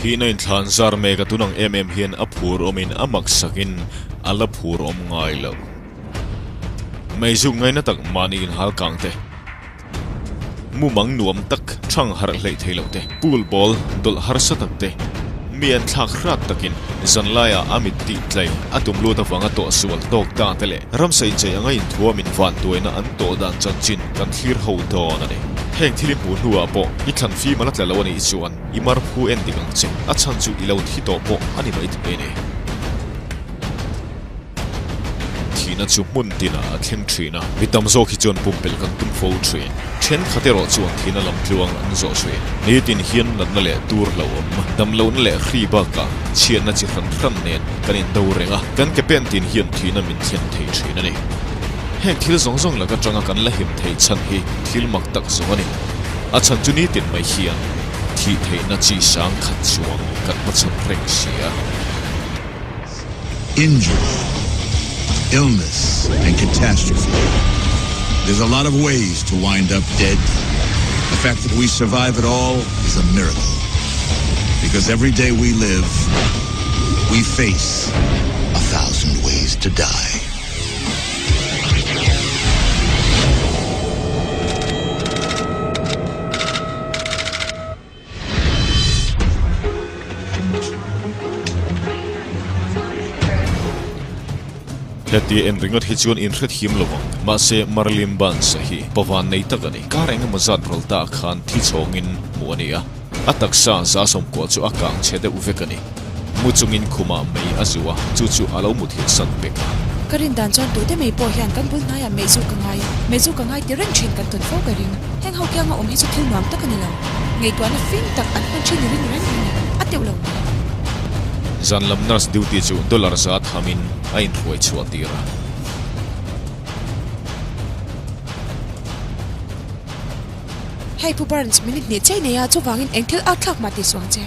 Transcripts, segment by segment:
Thihna inthlan zar mek a tun ang em em hian a phur awmin a maksakin a la phur awm ngai lo. Meizuk ngaina tak mahni inhal kang te, mumang nuam tak thang harh hleih thei loh te, pool ball dawlh harsa tak te, mi an thlak hrat takin zanlaiah a mit tih tlai a tum lut avanga tawhsual tawk ta te leh ramsa inchei anga inthuamin vantuaina an tawh dan chanchin kan thlir ho dawn a ni. Heng thil i hmuh hnuah pawh i thlan fim a la tla lo a nih chuan i mar phu en dik ang che, a chhan chu i lo thi tawh pawh a ni mai thei a ni. Thihna chu hmun tinah a thleng thin a, mi tam zawk hi chuan pumpelh kan tum fo thin. Thenkhat erawh chuan thihna lam tluang an zawh thin. Nitin hian natna leh tur hlauhawm, damlohna leh hri bakah chhiatna chi hran hran nen kan indo reng a, kan ke pen tin hian thihna min thlen thei thin a ni. Heng thil zawng zawng lak atanga kan la him theih chhan hi thil mak tak zawng a ni. A chhan chu nitin mai hian thih theihna chi sang khat chuang kan hmachhawn reng si a. Injury, illness and catastrophe. There's a lot of ways to wind up dead. The fact that we survive it all is a miracle. Because every day we live, we face 1,000 ways to die. Heti en ringawt hi chuan inhre thiam lo ang. Mahse, Marilyn Burns-a hi pavan nei tak a ni. Kar eng emaw zat rawlh ta khan thi chhawngin hmuh a ni a. A taksa za sawmkua chu a kang chhe deuh vek a ni. Mu chungin khumah mei a zu a, chu chu a lo muthilh san pek a. Ka rin dan chuan tute mei pawh hian kan bul hnaiah mei zu ka ngai, mei zu ka ngai ti reng thin kan tawn fo ka ring. Heng ho kianga awm hi chu thil nuam tak a ni lo. Ngaihtuahna fim tak an hman thin i ring reng reng a, a teuh lo mai. Zan lam nurse duty chu dollar za thamin a inhruai chhuah tir a. Hei Pu Burns, minute hnih chei nei a, chuvangin eng thil ât thlak mah tih suh ang che.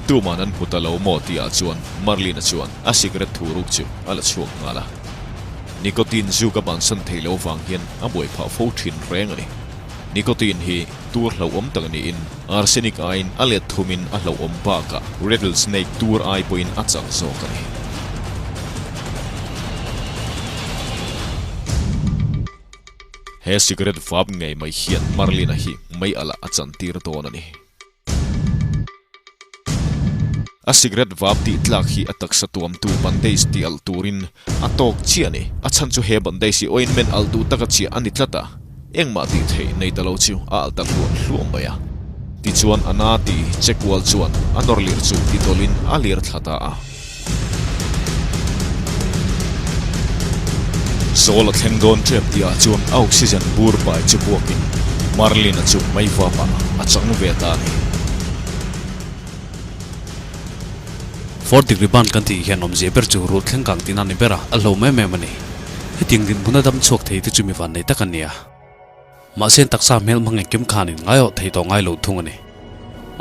Tuman an hmu ta lo maw tihah chuan Marlin-a chuan a cigarette thu ruk chu a la chhuak nghal a. Nicotine zu ka bansan thei lo vang hian a buai phah fo thin reng a ni. Nicotine hi tur hlauhawm tak niin arsenic aiin a let thumin a hlauhawm bakah rattlesnake tur ai pawhin a chak zawk a ni. He cigarette vap ngei mai hian Marlin-a hi mei alah a chantir dawn a ni. A cigarette vap tih tlak hi a taksa tuamtu bandage tih alh turin a tawk chiah a ni. A chhan chu he bandage hi ointment alh duh taka chiah a ni tlat a, engmah tih theih nei ta lo chu a alh ta hluah hluah mai a. Tichuan a na ti che kual chuan a nawr lir chu ti tawlhin a lir thla ta a. Zawl a thleng dawn tep tihah chuan a oxygen bur pai chu puakin Marlin-a chu mei vapah a chang ve ta a ni. Fourth degree burn kan tih hian awmzia ber chu rul thleng kang tihna a ni ber a, a hlauhawm em em a ni. Hetiang dinhmun a dam chhuak thei te chu mi vannei tak an ni a. Mahse an taksa hmel hmang engkim khanin ngaiawh thei tawh ngai lo thung a ni.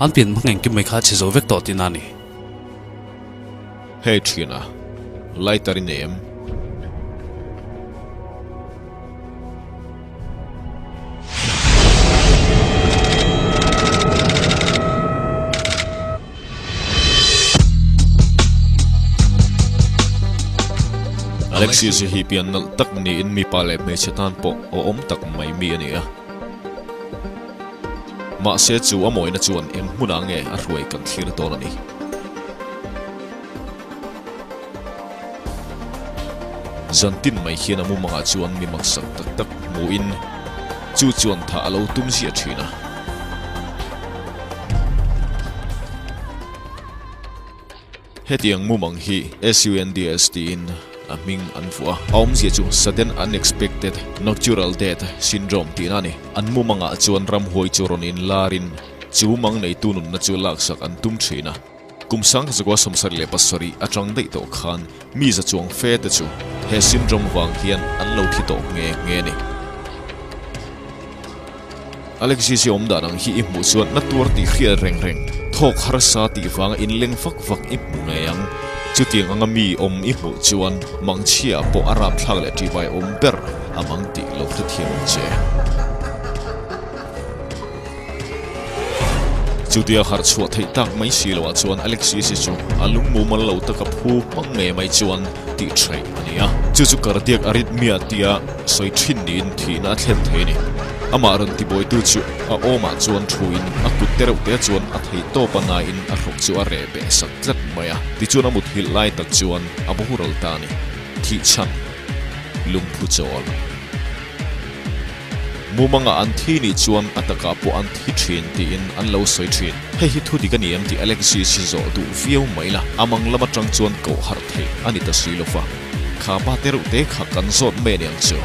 An pian hmang engkim mai kha a chhe zo vek tawh tihna a ni. Hei thiana, lighter i nei em? Alexis hi pian nalh tak niin mipa leh hmeichhe tan pawh awhawm tak mai mi a ni a. Mahse chu a mawina chuan eng hmunah nge a hruai kan thlir dawn a ni. Zantin mai hian a mumangah chuan mi maksak tak tak hmuhin chu chuan thah a lo tum ziah thin a. Hetiang mumang hi SUNDS tiin a hming an vuah a, a awmzia chu Sudden Unexpected Nocturnal Death Syndrome tihna a ni. An mumangah chuan ramhuai chu rawn inlarin chu mang neitu nunna chu laksak an tum thin a. Kum sangkazakua 77 atang daih tawh khan mi za chuang fe te chu he syndrome vang hian an lo thi tawh nghe nghe a ni. Alexis i awm dan ang hi i hmuh chuan na tuar tih hriat reng reng, thawk harsa tih vanga inleng vak vak i hmu ngei ang. Chutiang anga mi awm i hmuh chuan mangchhia pawh a rapthlak leh ṭihbai awm ber a mang tih lo hrethiam ang che. Chutia harh chhuah theih tak mai si loah chuan Alexis hi chu a lung mumal lo taka phu hmang ngei mai chuan tih theih a ni a. Chu chu cardiac arrhythmia tia sawi thin niin thihna a thlen thei a ni. Amah rawn tibuaitu chu a awmah chuan thuin a kut te reuh te chuan a thei tawp a naiin a hrawk chu a reh beh sak tlat mai a. Tichuan a muthilh lai tak chuan a boral ta a ni. Thih chhan lungphu chawl. Mumangah an thi nih chuan a takah pawh an thi thin tiin an lo sawi thin. Hei hi thu dik a ni em tih Alexis hi zawh duh viau mai la, a mang lam atang chuan koh harh theih a ni ta si lo va. Kha pa te reuh te kha kan zawt mai a ni ang chu.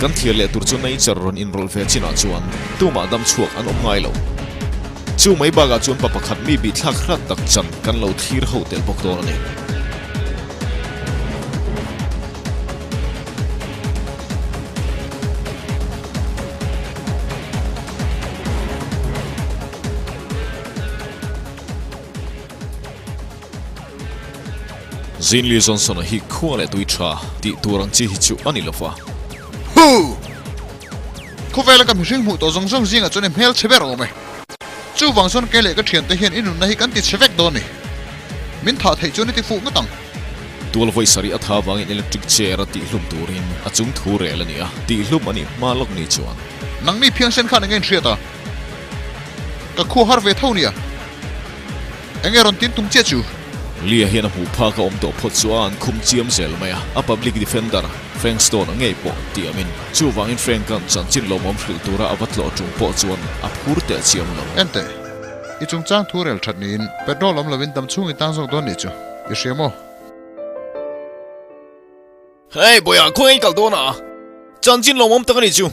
Kan thlir leh tur chu nature rawn inrawlh ve chinah chuan tumah dam chhuak an awm ngai lo. Chu mai bakah chuan pa pakhat mi bihthlak hrat tak chan kan lo thlir ho tel bawk dawn a ni. Zinli Johnson-a hi khua leh tui tha tih tur ang chi hi chu a ni lo va. Hu! Khawvela ka mihring hmuh tawh zawng zawng zingah chuan i hmel chhe ber awm e. Chuvang chuan kei leh ka thiante hian i nunna hi kan ti chhe vek dawn ni. Min thah theih chuan i ti fuh ngawt ang. Tual vawi sarih a tha vangin electric chair a tihhlum turin a chung thu rel a ni a, tihhlum a nih hma lawk ni chuan. Nangni phiangsen khan eng nge in hriat a? Ka khua har ve tho nia. Enge rawn tin tum chiah chu? Lee-a hian a hmuh phak a awm tawh phawt chu a an khum chiam zel mai a, a public defender Frank Stone-a ngei pawh tiamin. Chuvangin Frank-a'n chanchin lawmawm hrilh tura a va tlawh ṭung pawh chuan a phur teh chiam lo. Enteh, i chungchang thu rel ṭhat niin petrol awm lovin dam chhung i tang zawk dawn nih chu i hria maw? Hey Bawiha, khawngaih in kal dawn a? Chanchin lawmawm tak a nih chu.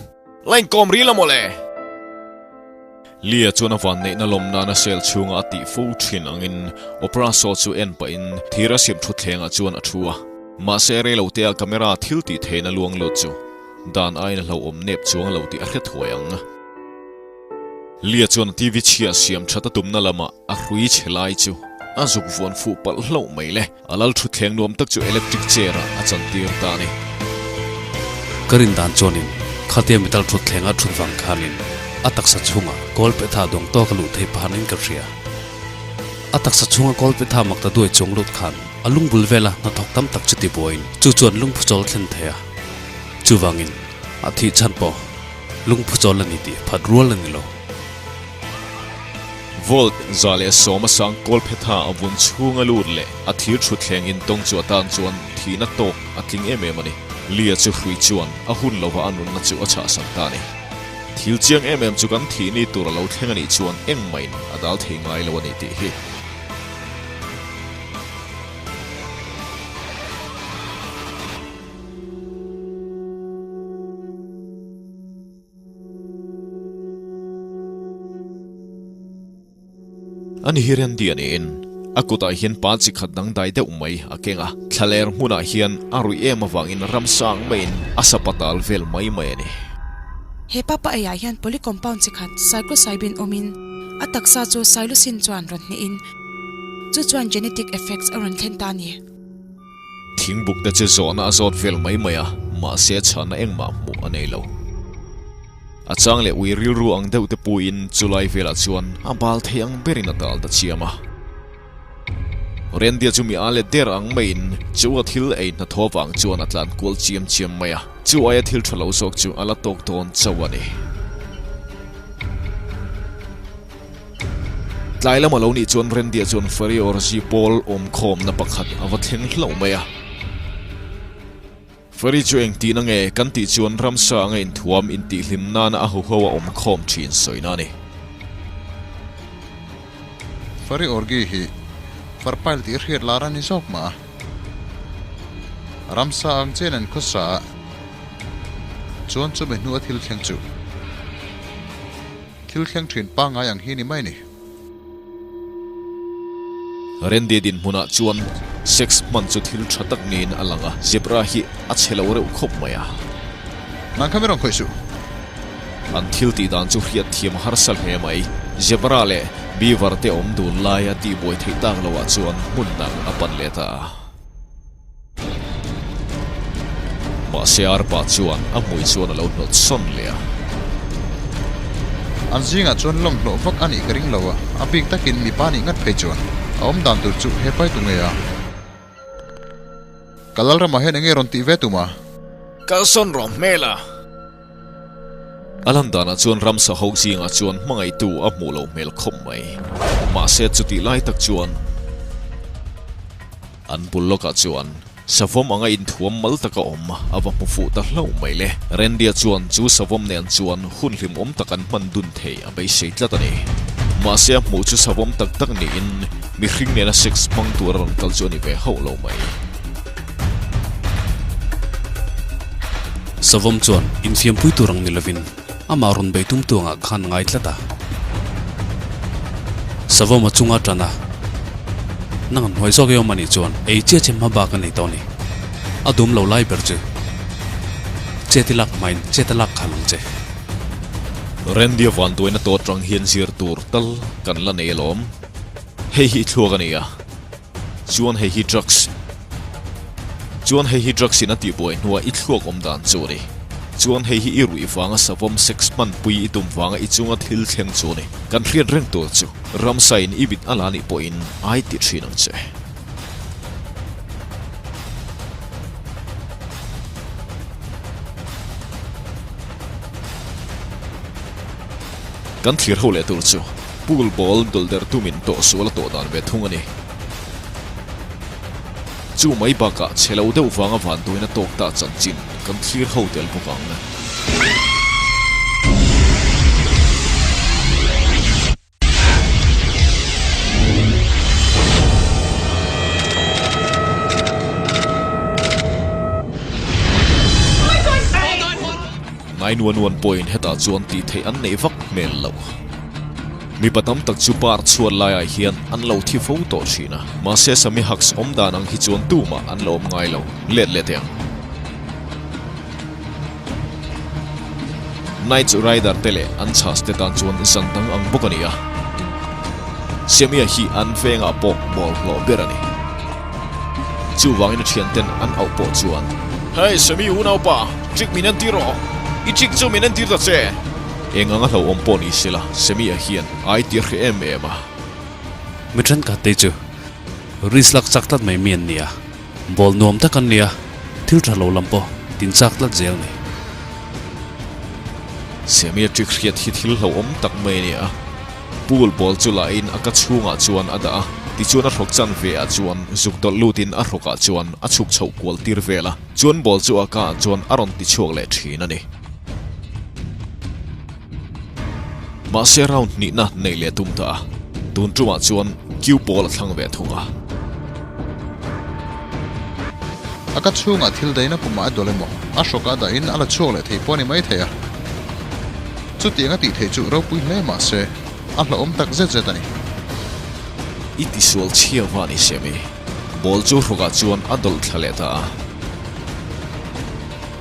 La inkawm rih la mawle. Lia chuan a vanneihna lawm nana sel chhunga a tih fo thin angin Opera show chu en pahin thir a siam thutthlengah chuan a thu a. Mahse reilotea camera thil tih theihna luang lut chu dan aiin a hlauhawm nep chuang lo tih a hre thuai ang. Lia chuan TV chhia siam that a tumna lamah a hrui chhe lai chu a zuk vuan fuh palh hlauh mai le. A lal thutthleng nuam tak chu electric chair ah a chantir ta a ni. Ka rin dan chuanin khatia metal thutthleng a thut vang khanin a taksa chhungah kawl petha dawng tawk a luh theih phanin ka hria. A taksa chhunga kawl petha mak ta duai chuang lut khan a lungbul vela hnathawk tam tak chu tibuaiin chu chuan lungphu chawl thlen thei a. Chuvangin a thih chhan pawh lungphu chawl a ni tih phat rual a ni lo. Volt 110 a sang kawlphetha a vun chhunga lut leh a thir thutthleng intawng chu atan chuan thihna tawk a tling em em a ni. Lia chu hrui chuan a hun lova a nunna chu a chhahsak ta a ni. Thil chiang em em chu kan thih ni tur a lo thleng a nih chuan engmahin a dal thei ngai lo a ni tih hi. Ani hi Randy a niin a kutah hian pa chi khat dangdai deuh mai a keng a, thlaler hmunah hian a ruih em avangin ramsang maiin a sapatal vel mai mai a ni. He papa eiah hian polycompound chi khat psilocybin awmin a taksa chu psilocin chuan rawn hnehin chu chuan genetic effects a rawn thlen ta a ni. Thingbuk te chu zawhna a zawt vel mai mai a, mahse chhana engmah hmuh a nei lo. A chang leh ui rilru ang deuh te puiin chulai velah chuan a bal thei ang berin a tal ta chiam a. Rendia chu mi a let der ang maiin chu a thil ei hnathawh vang chuan a tlan kual chiam chiam mai a, chu aia thil tha lo zawk chu a la tawk dawn chauh a ni. Tlai lama lo nih chuan Rendia chuan Fari Orzi pawl awmkhawmna pakhat a va thleng hlauh mai a. Fari chu engtihna nge kan tih chuan ramsa anga inthuam intihhlim nana a huho a awmkhawm thin sawina a ni. Fari Orgi hi Farpail tih hriat lar a ni zawk mah a. Ramsa ang chen an khawsa a, chuan chumi hnu a thil thleng chu. Thil thleng thin pangngai ang hi ni mai ni. Randy dinhmunah chuan sex hman chu thil tha tak niin a lang a, zebra hi a chhe lo reuh khawp mai a. Nang kha mi rawn khawih suh. An thil tih dan chu hriat thiam harsa hle mai. Zebra leh beaver te awm dun laia tihbuai theih tak loah chuan hmun dang a pan leh ta a. Mahse arpa chuan a hmui chuan a lo hnawt sawn leh a. An zingah chuan lawm hlawh vak a nih ka ring lo a, a bik takin mipa nih ngat phei chuan a awm dan tur chu he pai tu ngei a. Ka Lalramah hian enge rawn tih ve tum a? Kalsawn rawh hmel a! A lan danah chuan ramsa ho zingah chuan hmangaihtu a hmuh loh hmel khawp mai. Mahse chutih lai tak chuan an bul lawkah chuan savawm anga inthuam mal taka awm a va hmu fuh ta hlauh mai le. Randy-a chuan chu savawm nen chuan hun hlimawm tak an hman dun thei a beisei tlat a ni. Mahse a hmuh chu savawm tak tak niin mihring nena sex hmang tur a rawn kal chu a ni ve hauh lo mai. Savawm chuan infiampui tur ang ni lovin amah rawn bei tum tuangah khan a ngai tlat a. Savawm a chunga tan a, Nang an hnuai zawk i awm anih chuan ei chiah che hma bak a nei tawh a ni. A dum lo lai ber chu chet i lak hmain chet a lak khalh ang che. Randy-a vanduaina tawh atang hian zir tur tal kan la nei alawm. Hei hi i thluak a ni a. Chuan hei hi drugs Chuan hei hi drugs in a tihbuai hnuah i thluak awm dan chu a ni. Chuan hei hi i ruih vanga savawm sex hmanpui i tum vanga i chunga thil thleng chu a ni. Kan hriat reng tur chu ramsa in i mit a la nih pawhin ai ti thin ang che. Kan thlir ho leh tur chu pool ball dawlh der tumin tawh sual a tawh dan ve thung a ni. Chu mai bakah chhe lo deuh vanga vanduaina tawk ta chanchin kan thlir ho tel bawk ang. 911 pawhin hetah chuan tih theih an neih vak hmel lo. Mipa tam tak chu bar chhuat laiah hian an lo thi fo tawh thin a, mahse Sami Hux awm dan ang hi chuan tumah an la awm ngai lo. Let leh teh ang. Knight Rider te leh an chhas te tan chuan zan dang ang bawk a ni a. Samia hi an vengah pawh bawlhhlawh ber a ni. Chuvangin a thianten an auh pawh chuan. Hey Sami unaupa, trick min entir rawh. I trick chu min entir ta che. Eng anga hlauhawm pawh ni sela, Samia hian a i tir hreh em em a. Mi thenkhat te chu risk lak chak tlat mai mi an ni a. Ball nuam tak an nia, thil tha lo lam pawh tin chak tlat zel ni. Samia trick hriat hi thil hlauhawm tak mai a ni a. Pool ball chu la in a ka chhungah chuan a dah a, tichuan a hrawk chan ve ah chuan zuk dawlh lut in a hrawk ah chuan a chhuk chhoh kual tir vel a, chuan ball chu a ka ah chuan a rawn ti chhuak leh thin a ni. Mahse round hnihna neih leh tum ta a, tun tumah chuan cue ball a thlang ve thung a. A ka chhungah thil daihna pumah a dawlh emaw, a hrawk ah dahin a la chhuak leh thei pawh a ni maithei a. Chutiang a tih theih chu ropui hle mah se, a hlauhawm tak zet zet a ni. I tisual chhia va ni se mi? Ball chu hrawkah chuan a dawlh thla leh ta a.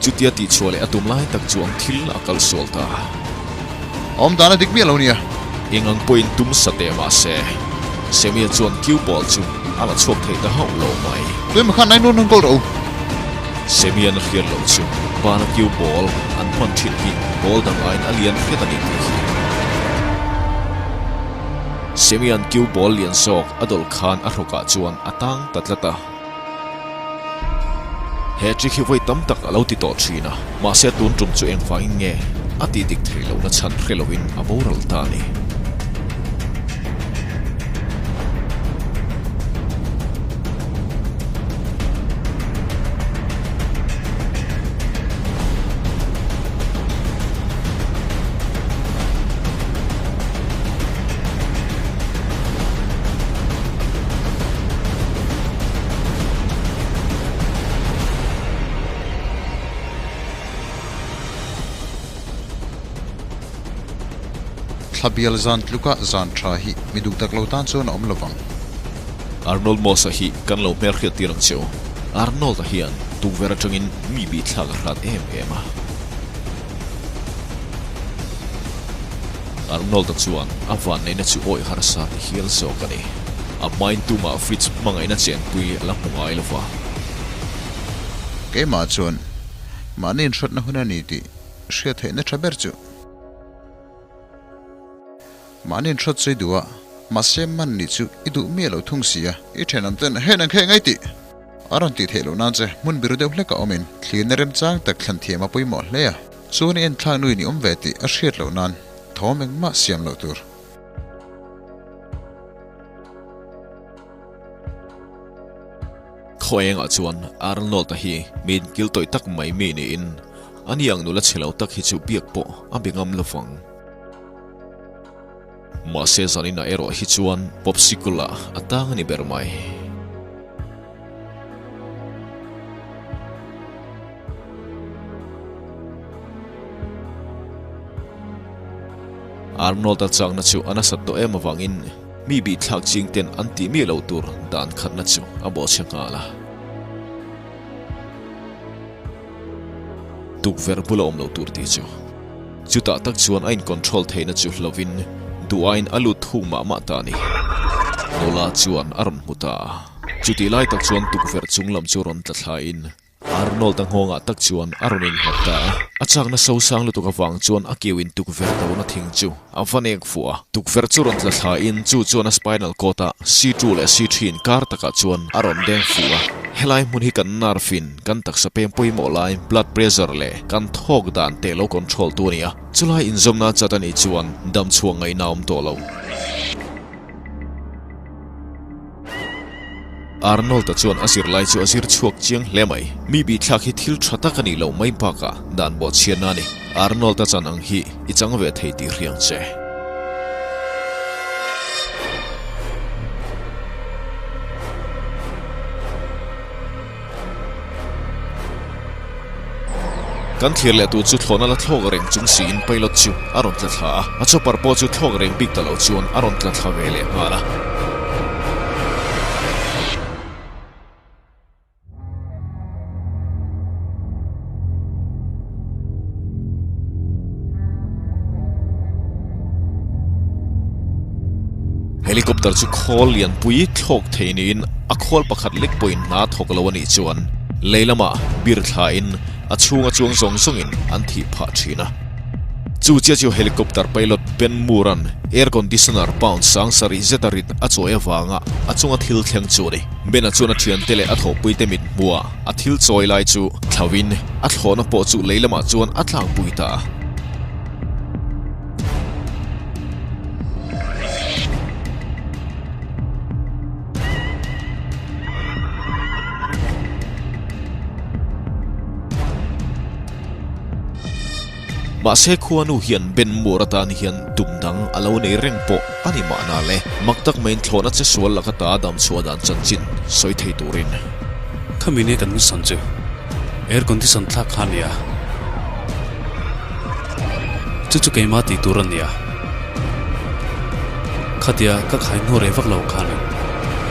Chutia tihchhuah leh a tum lai tak chuan thil a kal sual ta a. Awm dan a dik miah lo nia. Eng ang pawhin tum sa teh mah se, Samia chuan cue ball chu a la chhuak thei ta hauh lo mai. Tuemaw khan nai nuan rawn kawl rawh u. Semian a hriat loh chu bana cue ball an hman thin hi ball dang aiin a lian hret a ni tih hi. Semian cue ball lian zawk a dawlh khan a hrawkah chuan a tang ta tlat a. He trick hi vawi tam tak a lo ti tawh thin a, mahse tun tum chu engvangin nge a tih dik theih lohna chhan hre loin a boral ta a ni. Thla bial zan tluka zan tha hi mi duh tak lo tan chuan a awm lo vang. Arnold Moss-a hi kan lo hmelhriat tir ang che u. Arnold-a hian tukverh atangin mi bihthlak a hrat em em a. Arnold-a chuan a vanneihna chu awih harsa ti hial zawk a ni. A hmain tumah fridge hmangaihna chenpui a la hmu ngai lo va. Keimah chuan. Mahni inhrawtna hun a ni tih hriat theihna tha ber chu. Mahni inhrawt chu i duh a, mahse man nih chu i duh miah lo thung si a. I thenawm ten hei nang kha engai tih a rawn tih theih loh nan che hmun biru deuh hlek a awmin thlirna remchang tak thlan thiam a pawimawh hle a. Chuan i enthlak nuin i awm ve tih a hriat loh nan thawm engmah siam loh tur. Khaw engah chuan Arnold-a hi mi inkil tawih tak mai mi niin ani ang nula chhe lo tak hi chu biak pawh a be ngam lo vang. Mahse zaninah erawh hi chuan popsicle-ah a tang a ni ber mai. Arnold-a chakna chu a nasat tawh em avangin mi bihthlak ching ten an tih miah loh tur dan khatna chu a bawhchhe nghal a. Tukverh bula awm loh tur tih chu. Chutah tak chuan a in-control theihna chu hlovin duh aiin a lut thung mah mah ta a ni. Nula chuan a rawn hmu ta a. Chutih lai tak chuan tukverh chung lam chu rawn tla thlain Arnold-a nghawngah tak chuan a rawn innghat ta a. A chakna sosang lutuk avang chuan a kiuin tukverh dona thing chu a va nek fuh a. Tukverh chu rawn tla thlain chu chuan a spinal cord-a C2 leh C3 inkar takah chuan a rawn deng fuh a. Helai hmun hi kan nerve in kan taksa peng pawimawh lai blood pressure leh kan thawk dan te lo control tu a ni a. Chulai inzawmna chat a nih chuan damchhuak ngaihna a awm tawh lo. Arnold-a chuan a zirlai chu a zir chhuak chiang hle mai. Mi bihthlak hi thil tha tak a nih loh mai bakah dan bawhchhiatna a ni. Arnold-a chan ang hi i chang ve thei tih hriang che. Kan thlir leh tur chu thlawhna la thlawk reng chung siin pilot chu a rawn tla thla a, a chopper pawh chu thlawk reng bik ta lo chuan a rawn tla thla ve leh nghal a. Helicopter chu khawl lianpui thlawk thei niin a khawl pakhat lek pawhin hna thawk lo a nih chuan lei lamah bir thlain a chhunga chuang zawng zawngin an thih phah thin a. Chu chiah chu helicopter pilot Ben Moore-a'n air conditioner pound sang sarih zeta rit a chawi avanga a chunga thil thleng chu a ni. Ben-a chuan a thiante leh a thawhpuite mit hmuah a thil chawi lai chu thlauhin a thlawhna pawh chu lei lamah chuan a tlangpui ta a. Mahse khuanu hian Ben Moore atan hian tum dang a lo nei reng pawh a ni mahna le. Mak tak maiin thlawhna che sual laka ta dam chhuah dan chanchin sawi thei turin. Khami nia kan mission chu air condition thlak kha a nia. Chu chu keimah tih tur a nia. Khatia ka khai hnu rei vak lo khanin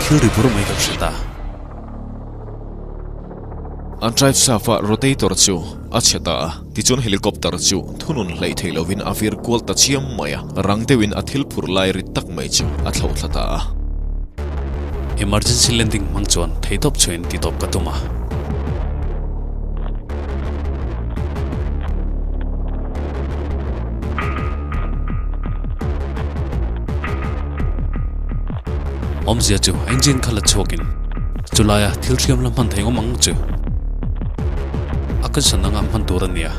thil ri bur mai ka hre ta. An drive shaft a rotator chu a chhe ta a, tichuan helicopter chu thunun hleih theih lovin a vir kual ta chiam mai a, rang deuhin a thil phurh lai rit tak mai chu a thloh thla ta a. Emergency landing hmang chuan theihtawp chhuahin titawp ka tum a. Awmzia chu engine kha la chhuakin chulaia thil hriam la hman thei ngawm ang chu a condition anga hman tur a nia.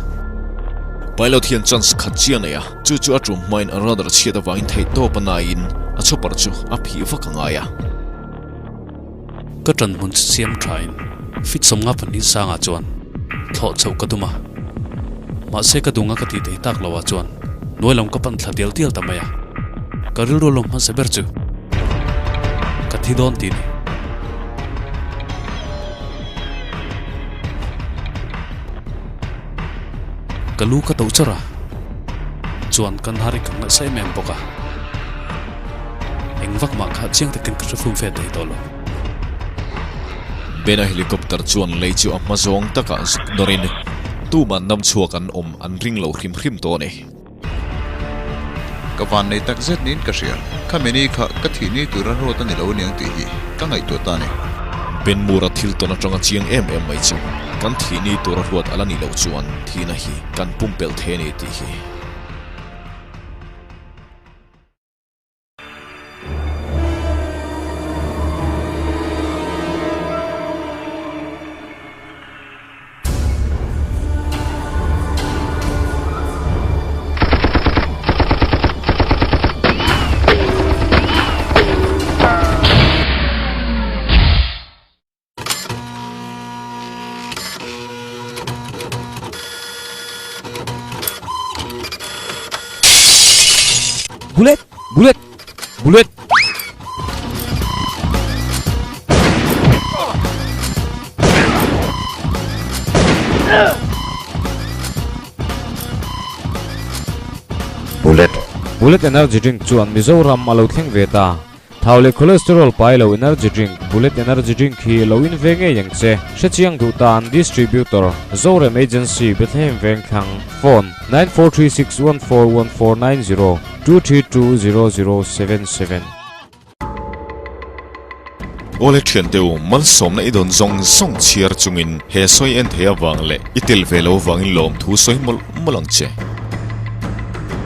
Pilot hian chance khat chiah a nei a, chu chu a tum hmain a rudder chhiat avangin theihtawp a naiin a chopper chu a phih vak a ngai a. Ka ṭan hmun chu siam ṭhain fit 52 sangah chuan thlawh chhoh ka tum a, mahse ka dunga ka tih thei tak loah chuan hnuai lam ka pan thla dial dial ta mai a, ka rilru lawm hmasa ber chu ka thi dawn tih a ni. Ka lu ka to chawrh a, chuan ka hnar i ka ngaihsa em em bawk a. Eng vak mah kha chiang takin ka hre fum fe thei tawh lo. Bena helicopter chuan lei chu a hma zawng takah zuk nawrin tuman dam chhuak an awm an ring lo hrim hrim tawh a ni. Ka van nei tak zet niin ka hria. Kha mini kha ka thih ni tura ruat a ni lo aniang tih hi ka ngaihtuah ta a ni. Ben Moore-a thil tawn atanga chiang em em mai chu kan thih ni tura ruat a la nih loh chuan thihna hi kan pumpelh thei a ni tih hi. Bullet! Bullet! Bullet! Bullet. Bullet energy drink chuan Mizoram a lo thleng ve ta. Thau leh cholesterol pai lo energy drink Bullet energy drink hi lo in ve ngei ang che. Hrechiang duh tan Distributor, Zorem Agency, Bethlehem Vengthlang, Phone, 9436141490 2320077. Awle thiante u, malsawmna i dawn zawng zawng chhiar chungin he sawi en thei avang leh i tel ve lo avangin lawmthu sawi mawlh mawlh ang che.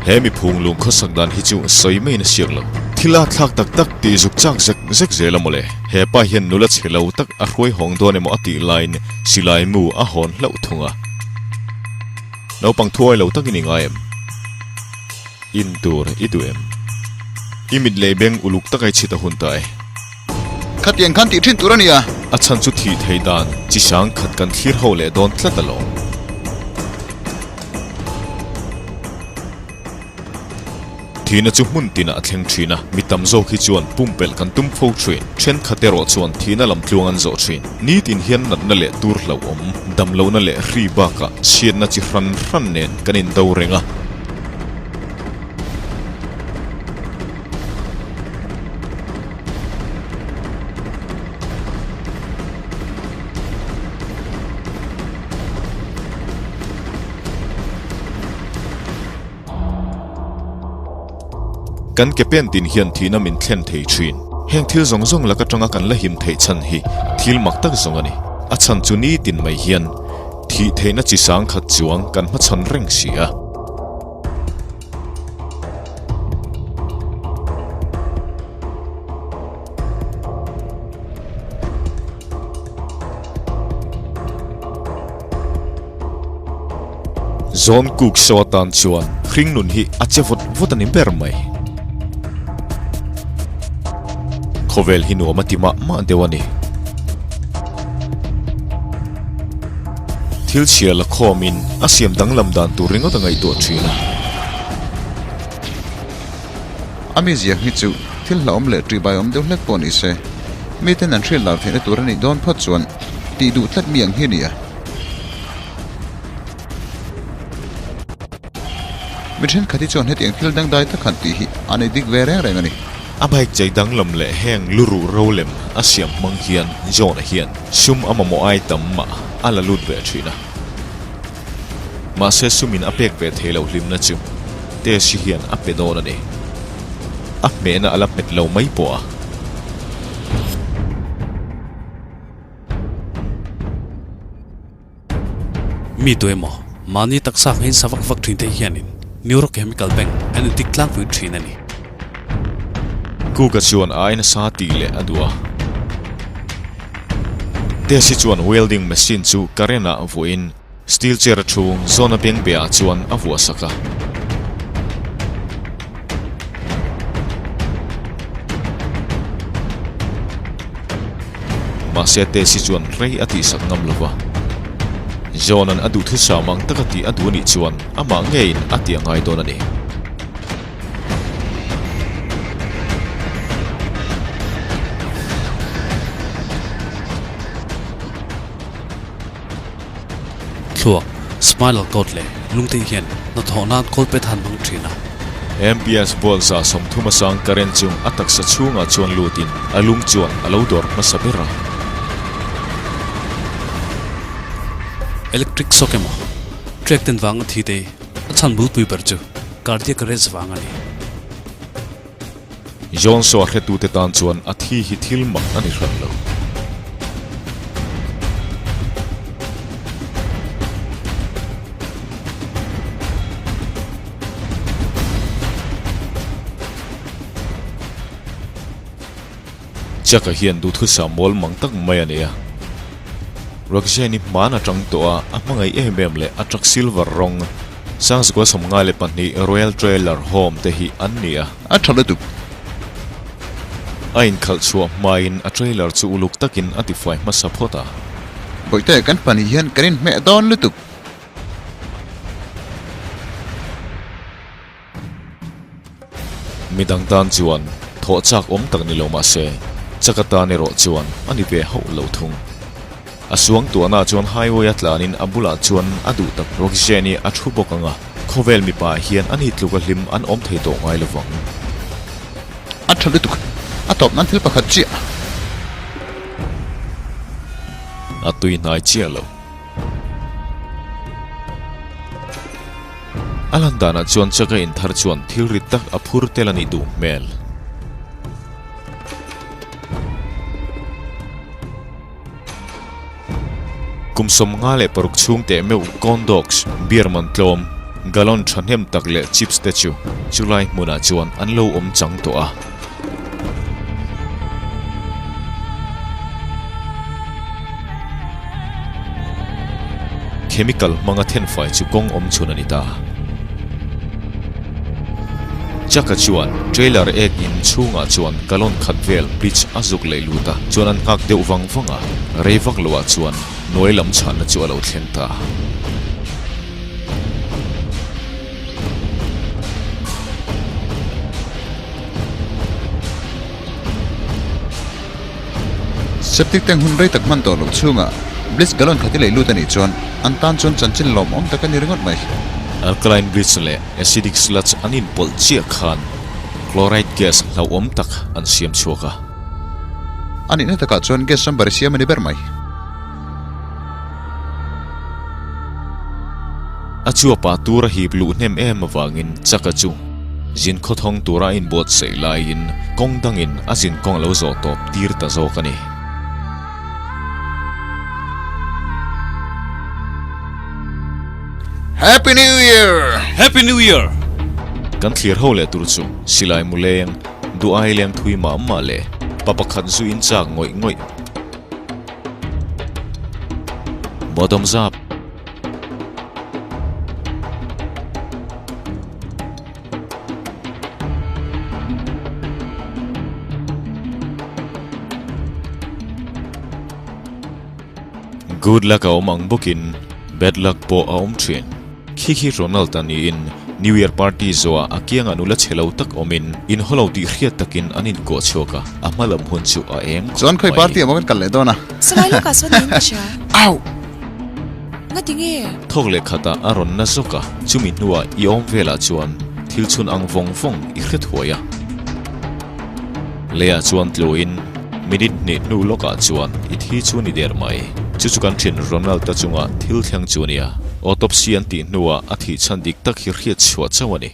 He miphung lung khawsak dan hi chu sawi maiin a siak lo. Thil a thlak tak tak tih zuk chak zek zek zel a mawle. He pa hian nula chhe lo tak a hruai hawng dawn emaw a tih laiin silai mu a hawn hlauh thung a. Naupang thuai lo takin i ngai em? In tur i duh em? I mit leh beng uluk taka i chhit a hun ta e. Khatiang khan tih thin tur a nia. A chhan chu thih thei dan chi sang khat kan thlir ho leh dawn tlat alawm. Thihna chu hmun tinah a thleng thin a, mi tam zawk hi chuan pumpelh kan tum fo thin. Thenkhat erawh chuan thihna lam tluang an zawh thin. Nitin hian natna leh tur hlauhawm, damlohna leh hri bakah chhiatna chi hran hran nen kan indo reng a. Kan ke pen tin hian thihna min thlen thei thin. Heng thil zawng zawng lak atanga kan la him theih chhan hi thil mak tak zawng a ni. A chhan chu nitin mai hian thih theihna chi sang khat chuang kan hmachhawn reng si a. Zawn kuk saw atan chuan hring nun hi a che vawt vawt a ni ber mai. Khawvel hi nuam a ti mah mah deuh a ni. Thil chhia la khawmin a siam danglam dan tur ringawt a ngaihtuah thin a. A mi ziak hi chu thil hlauhawm leh ṭihbai awm deuh hlek pawh ni se, miten an hriat lar theihna tur a nih dawn phawt chuan tih duh tlat mi ang hi a ni a. Mi thenkhat hi chuan hetiang thil dangdai tak han tih hi a nei dik ve reng reng a ni. A bike chei danglam leh heng luruh rolem a siam hmang hian John-a hian sum a mamawh ai tam mah a la lut ve thin a. Mahse sumin a pek ve thei loh hlimna chu Tess-i hian a pe dawn a ni. A hmehna a la hmet lo mai pawh a. Mi tu emaw, mahni taksa ang hian sa vak vak thin te hianin neurochemical bank an intik tlangpui thin a ni. Kuka chuan a aina sa tih leh a duh a. Tess-i chuan welding machine chu current ah vuahin steel chair a thu zawn a beng beh ah chuan a vuah sak a. Mahse Tess-i chuan rei a tihsak ngam lo va. John-a'n a duhthusam ang taka tih a duh anih chuan amah ngeiin a tih a ngai dawn a ni. Thluak, spinal cord leh lungte hian hnathawh nan kawlpet han hmang thin a. MPS ball 30 a sang current chu a taksa chhungah chuan lutin a lung chuan a lo dawr hmasa ber a. Electric shock emaw, trek ten vanga thi te a chhan bulpui ber chu cardiac arrest vang a ni. Johnso a hretute tan chuan a thi hi thil mak a ni hran lo. Chuck-a hian duhthusam mawl mang tak mai a nei a. Roxanne-i hman atang tawh a, a hmangaih em em leh a truck silver rawng Sangzukua 52 Royal Trailer Home te hi an ni a. A tha lutuk. A inkhalh chhuah hmain a trailer chu uluk takin a tifai hmasa phawt a. Bawihte, kan pahnih hian kan inhmeh dawn lutuk. Midang tan chuan thawh chak awm tak ni lo mah se, chak atan erawh chuan a ni ve hauh lo thung. A suangtuahna chuan highway a tlanin a bulah chuan a duh tak Roxanne-i a thu bawk ang a, khawvel mipa hian ani tluk a hlim an awm thei tawh ngai lovang. A tha lutuk, a tawp nan thil pakhat chiah. A tui hnai chiah lo. A lan danah chuan chaka inthar chuan thil rit tak a phur tel a nih duh hmel. Kum 56 chhung teh meuh corn dogs, beer man tlawm, gallon thahnem tak leh chips te chu chulai hmunah chuan an lo awm chang tawh a. Chemical hmanga thenfai chu kawng awm chhun a ni ta. Chuck-a chuan trailer ek in chhungah chuan gallon khat vel bleach a zuk leh lut a, chuan an nghak deuh vang vang a, rei vak loah chuan hnuai lam chhanna chu a lo thleng ta. Septic tank hun rei tak hman tawh loh chhungah bleach gallon khat i lei lut a nih chuan an tan chuan chanchin lawmawm tak a ni ringawt mai. Alkaline bleach leh acidic sludge an inpawlh chiah khan chloride gas hlauhawm tak an siam chhuak a. A nihna takah chuan gas chamber i siam a ni ber mai. A chuapah tur a hip luh hnem em avangin Chaka chu zin khawthawng tura a inbuatsaih laiin kawng dangin a zin kawng a lo zawh tawp tir ta zawk a ni. Happy New Year! Happy New Year! Kan thlir ho leh tur chu silai mu leng, duh ai leng thui mah mah leh pa pakhat zu in chak ngawih ngawih. Bottoms up. Good luck a awm ang bawkin bad luck pawh a awm thin. Khi khi Ronald a niin New Year party zawhah a kiangah nula chhe lo tak awmin in haw lo tih hriat takin an inkuah chhuak a, a hma lam hun chu a eng Chuan khawp khawi mai. party ah maw kan kal leh dawn a? Salai lawkah sawn niin ka hria. Au! Ngati nge? Thawk leh khatah a rawn na zawk a, chumi hnuah i awm velah chuan thil chhun ang vawng vawng i hre thuai a. Leiah chuan tluin minute hnih hnu lawkah chuan i thi chu ni der mai. Chu chu kan thin Ronald-a chunga thil thleng chu a nia. Autopsy an tih hnuah a thih chhan dik tak hi hriat chhuah chauh a ni.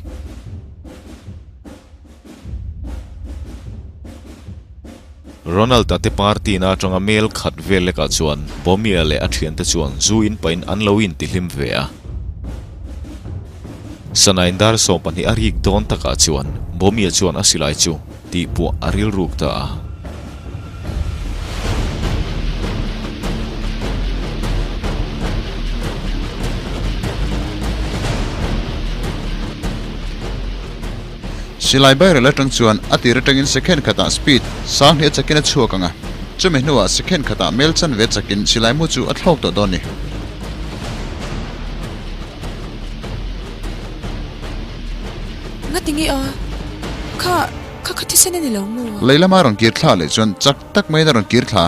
Ronald-a te party na atanga mail khat vel lekah chuan Bomia leh a thiante chuan zu in pahin an lo intihlim ve a. Sanain dar 12 a rik dawn takah chuan Bomia chuan a silai chu tihpuah a rilruk ta a. Silai bairel atang chuan a tir atangin second khatah speed sang hnih a chakin a chhuak ang a, chumi hnuah second khatah mel chanve chakin silai mu chu a thlawk tawh dawn a ni. Ngati nge a? Kha, kha kha thisen a ni lo maw? Lei lama rawn kir thla leh chuan chak tak maiin a rawn kir thla.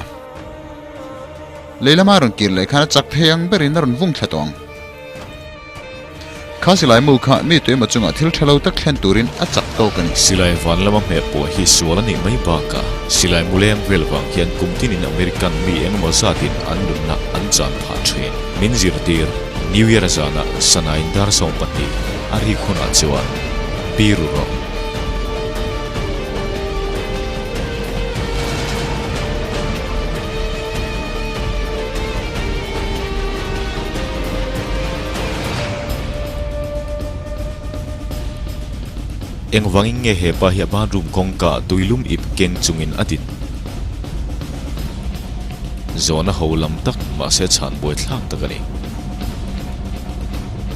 Lei lama rawn kir leh khan a chak thei ang berin a rawn vung thla tawh ang. Kha silai mu kha mi tuemaw chungah thil tha lo tak thlen turin a chak tawk a ni. Silai van lama hmeh pawh hi sual a nih mai bakah silai mu leng vel vang hian kum tinin American mi engemaw zatin an nunna an chan phah thin. Min zirtir, New Year zanah Sanain dar 12 a rik hunah chuan biru rawh. Engvangin nge hepa hi a bathroom kawngka tuilum ip keng chungin a din? Zawhna ho lam tak mahse chhan buaithlak tak a ni.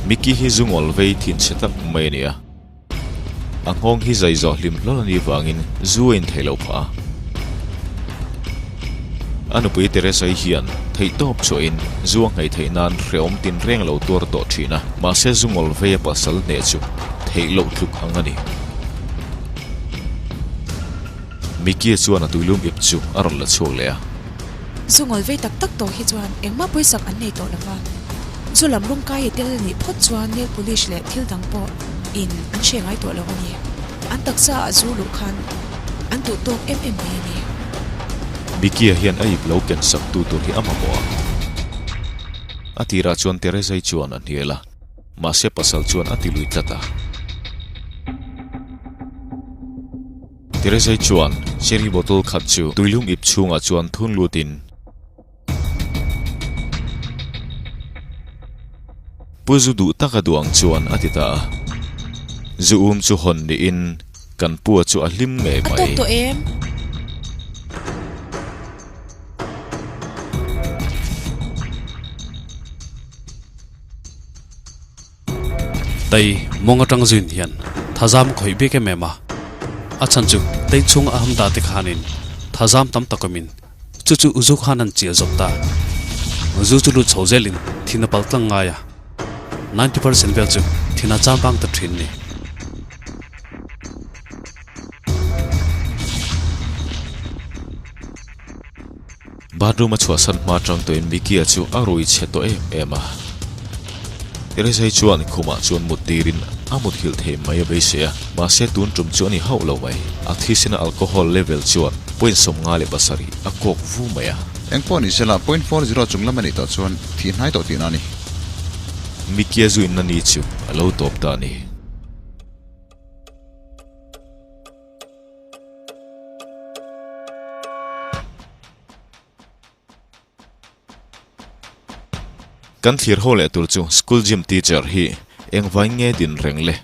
Mickey hi zu ngawl vei thinchhe tak mai a ni a. A nghawng hi zai zawh hlim hlawl a nih vangin zu a intheih loh phah a. A nupui Teresa-i hian theihtawp chhuahin zu a nghaih theih nan hrehawm tinreng a lo tuar tawh thin a, mahse zu ngawl vei a pasal hneh chu theih loh tluk ang a ni. Mickey-a chuan a tuilum ip chu a rawn la chhuak leh a. Zu ngawl vei tak tak tawh hi chuan engmah pawisak an nei tawh lo va, zu lam rawng kai a tel a nih phawt chuan nail polish leh thil dang pawh in an hre ngai tawh lo a ni. An taksa ah zu luh khan an duh tawk em em mai a ni. Mickey-a hian a ip lo ken sak tu tur hi a mamawh a. A tirah chuan Teresa-i chuan a hnial a, mahse pasal chuan a ti lui tlat a. Teresa-i chuan cherry bottle khat chu tuilum ip chhungah chuan thun lutin Pu zu duh taka duh ang chuan a ti ta a. Zu um chu hawn niin kan pua chu a hlim ngei A mai. tawk tawh em? Tei mawng atang zuin hian thazam khawih bik em em a, a chhan chu tei chhung a ham dah te khanin thazam tam tak awmin chu chu zu khan an chiah zawk ta. Zu chu lut chho zelin thin a pal tlang ngai a, 90% vel chu thin a cham vang ta thin ni. Bathroom a chhuahsan hma atang tawhin Mickey-a chu a rui chhe tawh em em a. Teresa-i chuan khumah chuan mut tirin a muthilh thei mai a beisei a, mahse tun tum chu a ni hauh lo mai. A thisena alcohol level chuan point 57 a kawk vu mai a. Eng pawh ni sela point 40 chung lam a nih tawh chuan thih hnai tawh tihna a ni. Mickey-a zuinna ni chu a lo tawp ta a ni. Kan thlir ho leh tur chu school gym teacher hi engvain nge din reng le?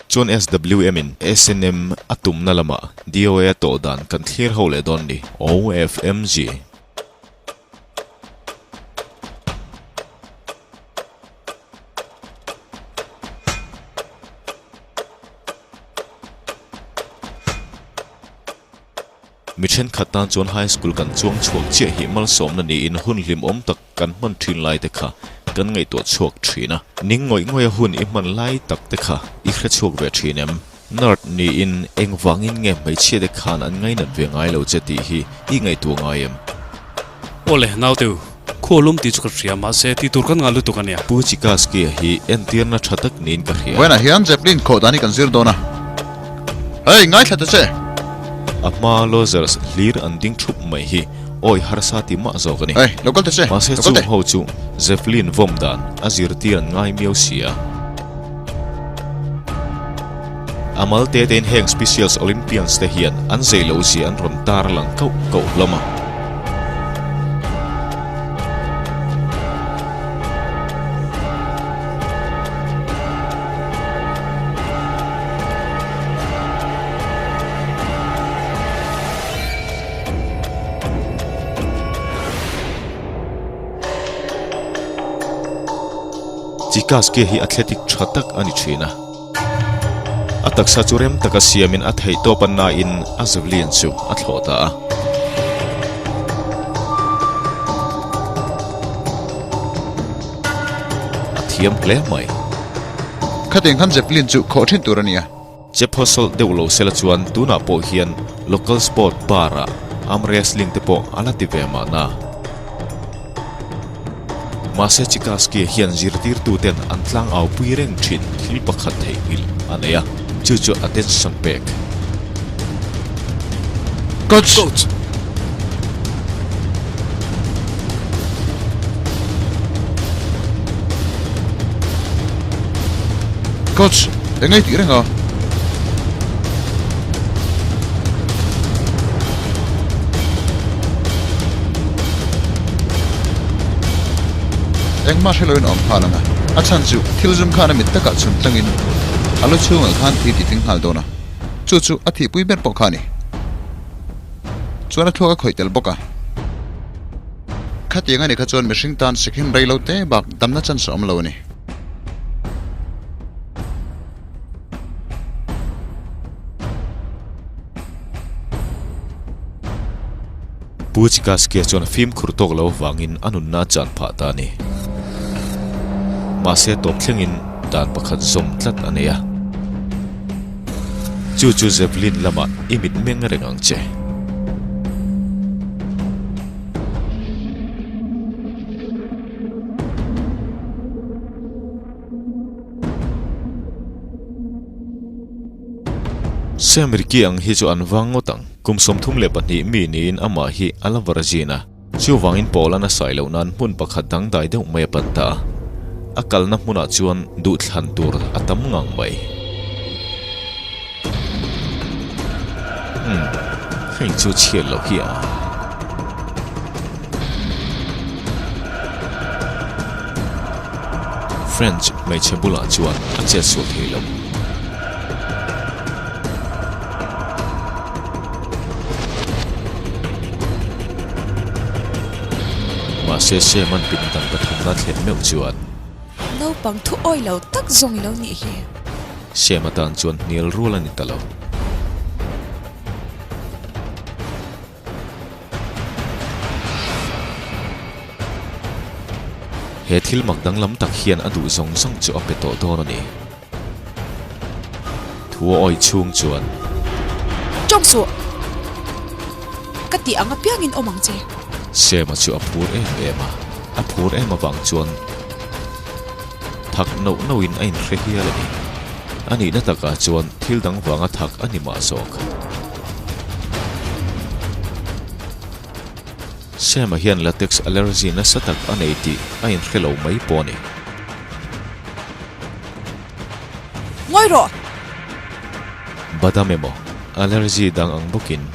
Chuan SWM in SNM a tumna lamah DOA a tawh dan kan thlir ho leh dawn ni. OFMG. Mi thenkhat tan chuan high school kan chuang chhuak chiah hi malsawmna niin hun hlimawm tak kan hman thin lai te kha kan ngaihtuah chhuak thin a. Ning ngawih ngawih a hun i hman lai tak te kha i hre chhuak ve thin em? Nerd niin engvangin nge hmeichhia te khan an ngainat ve ngai lo che tih hi i ngaihtuah ngai em? Awle, nauteu, khual lum tih chu ka hria, mahse tih tur kan ngah lutuk a nia. Pu Chikaski-a hi entirna tha tak niin ka hria. Vawiinah hian Zeppelin khawh dan hi kan zir dawn a. Hey, ngaithla ta che! A hma losers hlir an ding thup mai hi awi harsa ti mah zawk a ni. Hey, lo kal ta che! Mahse Lo kal chung teh! ho chu Zeppelin vawm dan a zirtir an ngai miau si a. A mal te tein heng Specials Olympians te hian an zei lo zia an rawn tar lang kauh kauh hlawm a. Chikaski hi athletic tha tak a ni thin a. A taksa chu rem taka siamin a theih tawp a nain a javelin chu a thlawh ta a. A thiam hle mai. Khatiang khan javelin chu khawh thin tur a nia. Che phawsawlh deuh lo sela chuan tunah pawh hian local sport bar ah arm wrestling te pawh a la ti ve mahna. Mahse Chikaski hian zirtirtu ten an tlang au pui reng thin thil pakhat theihnghilh a nei a, chu chu attention pek. Coach! Coach! Coach! Eng ei tih reng a? Engmah hre loin a awm nghal ang a, a chhan chu thil zum khan a mit takah chhun tlangin a lu chhungah khan thi tih tling nghal dawn a, chu chu a thihpui ber pawh kha a ni. Chuan a thluak a khawih tel bawk a. Khatiang a nih kha chuan mihring tan second rei lo te bak damna chance a awm lo a ni. Pu Chikaskia chuan fimkhur tawk lo avangin a nunna a chan phah ta a ni. Mahse tawp thlengin dan pakhat zawm tlat a nei a. Chu chu Javelin lamah i mit meng reng ang che. Sam Ricky ang hi chu an vang ngawt ang. Kum 32 mi niin amah hi a la virgin a. Chuvangin Paul-a na sai loh nan hmun pakhat dangdai deuh mai a pan ta a. A kalna hmunah chuan duhthlan tur a tam ngang mai. Umm, heng chu chhiat loh hi a. French hmeichhe bulah chuan a chet sual thei lo. Mahse Sam-a'n pindan pathumna thlen meuh chuan. Naupang thu awi lo tak zawng i lo nih hi. Sam atan chuan hnial rual a ni ta lo. He thil mak danglam tak hian a duh zawng zawng chu a pe tawh dawn a ni. Thu a awih chhung chuan. Tawng suh! Ka tih ang apiangin awm ang che. Sema chu a phur em em a, a phur em avang chuan thak noh nohin a inhre hial a ni. A nihna takah chuan thil dang vanga thak a ni mah zawk. Sema hian latex allergy nasa tak a nei tih a inhre lo mai pawh a ni. Ngawi rawh! Badam emaw, allergy dang ang bawkin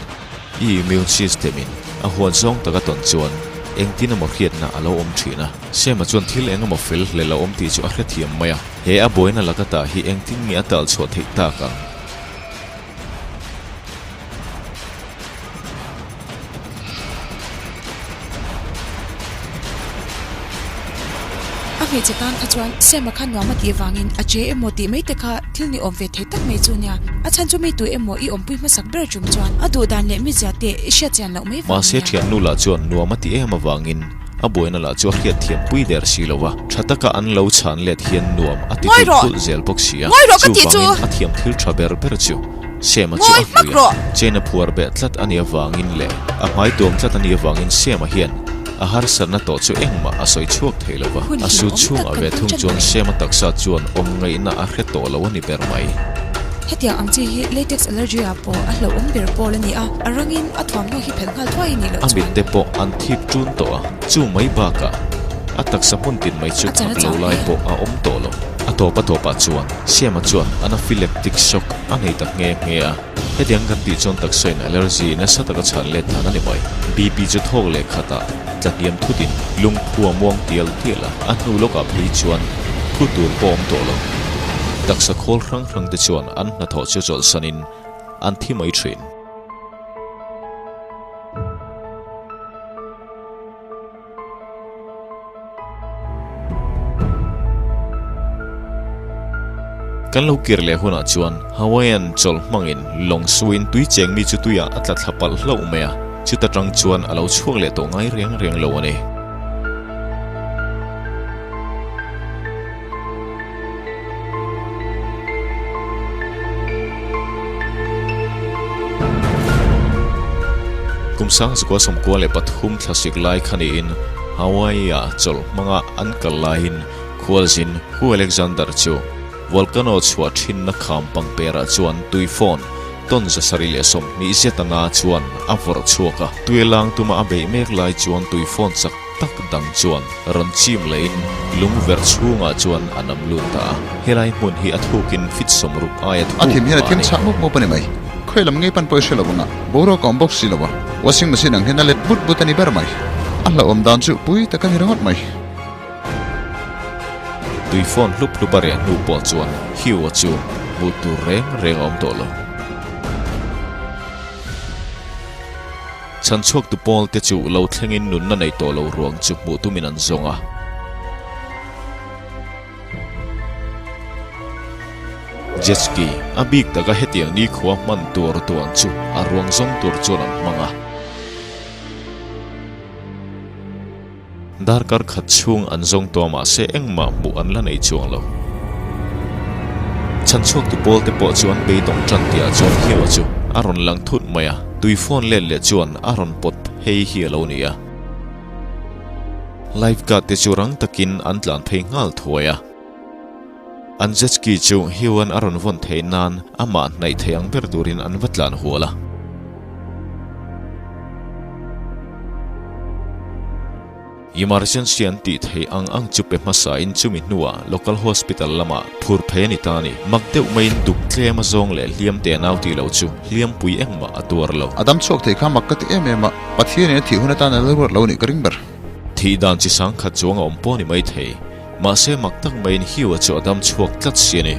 i immune system in a huat zawng taka tawn chuan engtin emaw hriatna a lo awm thin a. Sema chuan thil eng emaw fel hlel a awm tih chu a hrethiam mai a, he a buaina laka tah hi engtin nge a tal chhuah theih tak ang? A hmeichhe tan kha chuan Sam-a kha nuam a tih avangin a che emaw tih mai te kha thil ni awm ve thei tak mai chu nia. A chhan chu mi tu emaw i awmpui hmasak ber tum chuan a duh dan leh mizia te i hriat chian loh mai vang Mahse nia. thiannu lah chuan nuam a ti em avangin a buaina lah chu a hriat thiam pui der si lo va, tha taka an lo chhan let hian nuam a ti Ngawi thulh rawh! thulh zel bawk si a. Ngawi rawh ka tih chu! Chuvangin a thiam thil tha ber ber chu. Sema chu a hlui a, chain a phuar beh tlat a nih avangin leh a hmai tuam tlat a nih avangin Sema hian a harsatna tawh chu engmah a sawi chhuak thei lo va. A su chhungah ve thung chuan Sema taksa chuan awm ngaihna a hre tawh lo a ni ber mai. Hetiang ang chi hi latex allergy ah pawh a hlauhawm ber pawl a ni a, a rangin a thuamhnaw hi phelh nghal thuai a nih loh A chuan. mitte pawh an thip ṭun tawh a, chu mai bakah a taksa hmun tin mai chu A chan a thak lo chang lai hle. pawh a awm tawh lo. A tawp a tawpah chuan Sema chuan anaphylactic shock a nei ta nghe nghe a, hetiang kan tih chuan taksain allergy nasa taka chhan let dan a ni mai. BP chu thawk leh khatah tla hniam thutin lungphu a muang tial tial a, a hnu lawkah phei chuan phu tur pawh awm tawh lo. Taksa khawl hrang hrang te chuan an hnathawh chu chawlhsanin an thi mai thin. Kan lo kir leh hunah chuan Hawaiian chawlh hmangin lawng suin tui cheng mi chu tuiah a tla thla palh hlauh mai a, chuta tang chuan a lo chhuak leh tawh ngai reng reng lo a ni. Kum 1993 thlasik lai kha niin Hawaii-a chawlh hmanga an kal laiin khualzin Hu Alexander chu volcano chhuah thinna kham pangperah chuan tui phone tawn 720 zet anga chuan a vawrh chhuak a. Tui lang tuma a beih mek lai chuan tui phone chak tak dang chuan rawn chim lehin lung verh chhungah chuan a nam lut ta a. Helai hmun hi a thukin fit 60 aia A thuk thim hian a mah a thim ni. chhah mup mup a ni mai. Khawi lam ngei pan pawh i hre lo ang a, boruak a awm bawk si lo a, washing machine ang hian a let but but a ni ber mai. A hlauhawm dan chu pui tak a ni ringawt mai. Tui phone hlup hlup a reh hnu pawh chuan Hugh-a chu hmuh tur reng reng a awm tawh lo. Chhanchhuaktu pawl te chu lo thlengin nunna nei tawh lo ruang chu hmuh tumin an zawng a. Jet ski, a bik taka hetiang nikhua hman tur tuan chu a ruang zawng tur chuan an hmang a. Darkar khat chhung an zawng tawh a mahse engmah hmuh an la nei chuang lo. Chhanchhuaktu pawl te pawh chu an beidawng tan tihah chuan Hugh-a chu a rawn lang thut mai a, tui phone let leh chuan a rawn pawt phei hi a lo ni a. Life guard te chu rang takin an tlan phei nghal thuai a. An jet ski chu Hugh-a'n a rawn vawn theih nan amah hnaih thei ang ber turin an va tlan hual a. Emergency an tih theih ang ang chu pe hmasa in chumi hnuah local hospital lamah phur phei a ni ta a ni. Mak deuh maiin duk tlem a zawng leh hliam te nau tih loh chu hliampui engmah a tuar lo. A dam chhuak thei kha mak ka ti em em a, Pathianin a thih hun atan a la ruat lo nih ka ring ber. Thih dan chi sang khat chuang a awm pawh a ni maithei. Mahse mak tak maiin Hugh-a chu a dam chhuak tlat si a ni.